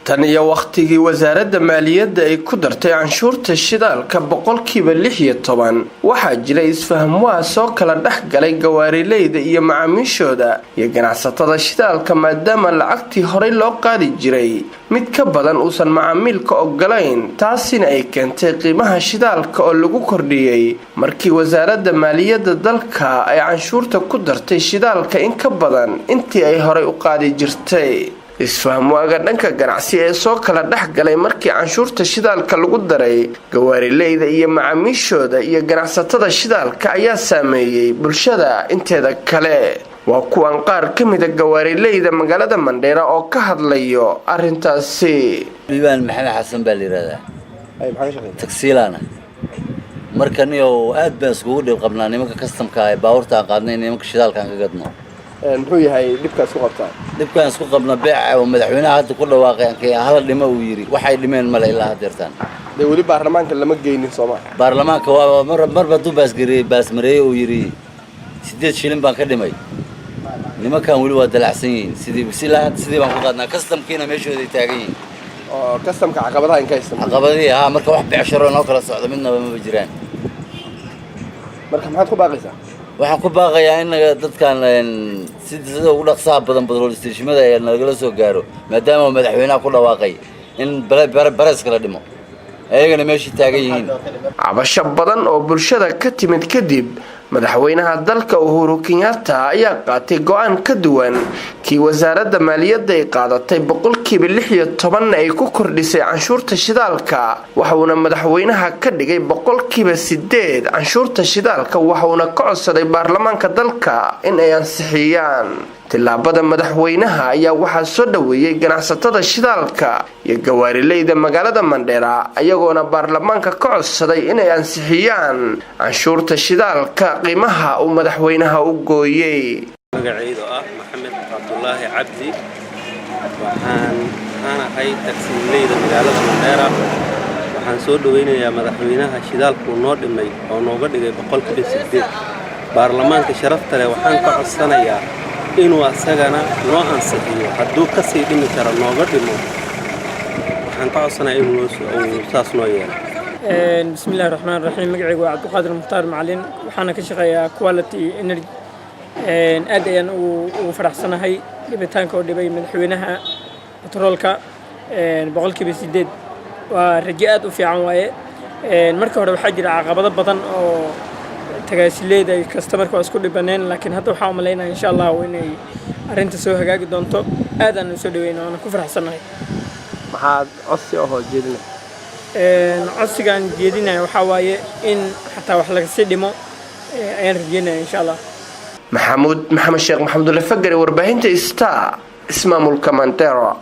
Tan iyo wakhtigii wasaaradda maaliyadda ay ku dartay canshuurta shidaalka 16%, waxaa jiray isfaham waa soo kala dhex galay gawaarileyda iyo macaamiishooda iyo ganacsatada shidaalka, maadaama lacagtii horey loo qaadi jiray mid ka badan uusan macaamiilka ogolayn, taasina ay keentay qiimaha shidaalka oo lagu kordhiyey markii wasaaradda maaliyadda dalka ay canshuurta ku dartay shidaalka in ka badan intii ay horey u qaadi jirtay. Isfaham waaga dhanka ganacsi ee soo kala dhex galay markii canshuurta shidaalka lagu daray gawaarileyda iyo macaamiishooda iyo ganacsatada shidaalka ayaa saameeyey bulshada inteeda kale. Waa kuwan qaar ka mida gawaarileyda magaalada Mandheera oo ka hadlayo arrintaasi. Liibaan Maxamed Xasan baa la yidhahdaa, tagsiilaana. Marka niyow, aad baan iskugu dhib qabnaa nimanka kastamka ee baabuurta aan qaadnay, nimanka shidaalka aan ka gadno. Muxuu yahay dhibka isku qabtaa? Dhibkaan isku qabna, beeca oo madaxweynaha hadda ku dhawaaqay ankay hala dhimo uu yidhi, waxay dhimeen male ilaa haddeertaan. Dee weli baarlamaanka lama geynin, sooma? Baarlamaanka waa mar marba hadduu baasgareeyey, baasmareeyey uu yidhi 8 shilin baan ka dhimay, nimankan weli waa dalacsan yihiin. Sidii silaa sidii baan ku qaadnaa, kastamkiina meeshooday taagan yihiin. Oo kastamka caqabadaha inka haysta? Caqabadihii haa. Marka wax becsharo noo kala socdo midnaba maba jiraan. Marka maxaad ku baaqaysaa? Waxaan ku baaqayaa in dadkan sida ugu dhaqsaha badan petrol stationada ee nagala soo gaaro, maadaama madaxweynaha ku dhawaaqay in bareeska la dhimo, ayagana meeshii taagan yihiin. Cabasho badan oo bulshada ka timid kadib, madaxweynaha dalka Uhuru Kenyatta ayaa qaatay go'aan ka duwan kii wasaaradda maaliyadda ay qaadatay, 16%-na ay ku kordhisay canshuurta shidaalka. Waxauna madaxweynaha ka dhigay 8% canshuurta shidaalka, waxauna ka codsaday baarlamaanka dalka in ay ansixiyaan. Tillaabada madaxweynaha ayaa waxaa soo dhoweeyey ganacsatada shidaalka iyo gawaarileyda magaalada Mandheera, ayagoona baarlamaanka ka codsaday inay ansixiyaan canshuurta shidaalka qiimaha uu madaxweynaha u gooyey. Magacaydu ah Maxamed Cabdulaahi Cabdi. Waxaan ahay tagsiileyda magaalada Mandheera. Waxaan soo dhoweynayaa madaxweynaha shidaalkuu noo dhimay oo nooga dhigay 8%. Baarlamaanka sharafta leh waxaan ka codsanayaa inuu asagana noo ansixiyo, hadduu ka sii dhimi karo nooga dhimo. Waxaan ka codsanayaa inuu saas noo yeelo. Bismillahi raxmaan raxiim. Magacaygu waa Cabdiqaadir Mukhtaar Macalin, waxaana ka shaqeeyaa Quality Energy. Aad ayaan ugu faraxsanahay dhibitaanka oo dhibay madaxweynaha batroolka 8%. Waa rajo aad u fiican waaye. Marka hore waxaa jira caqabado badan oo tagaasileeda ay customerka waa isku dhibaneen, laakiin hadda waxaan u malaynaya, insha Allahu, inay arrinta soo hagaagi doonto. Aad aan u soo dhaweyna, waana ku faraxsanahay. Maxaad codsi ahoo jeedinay? Codsigaan jeedinaya waxaa waaye in xataa wax laga sii dhimo ayaan rajeynaya, insha Allah. Maxamuud Maxamed Sheekh Maxamudulle Fagari, warbaahinta Star, ismaamulka Mandera.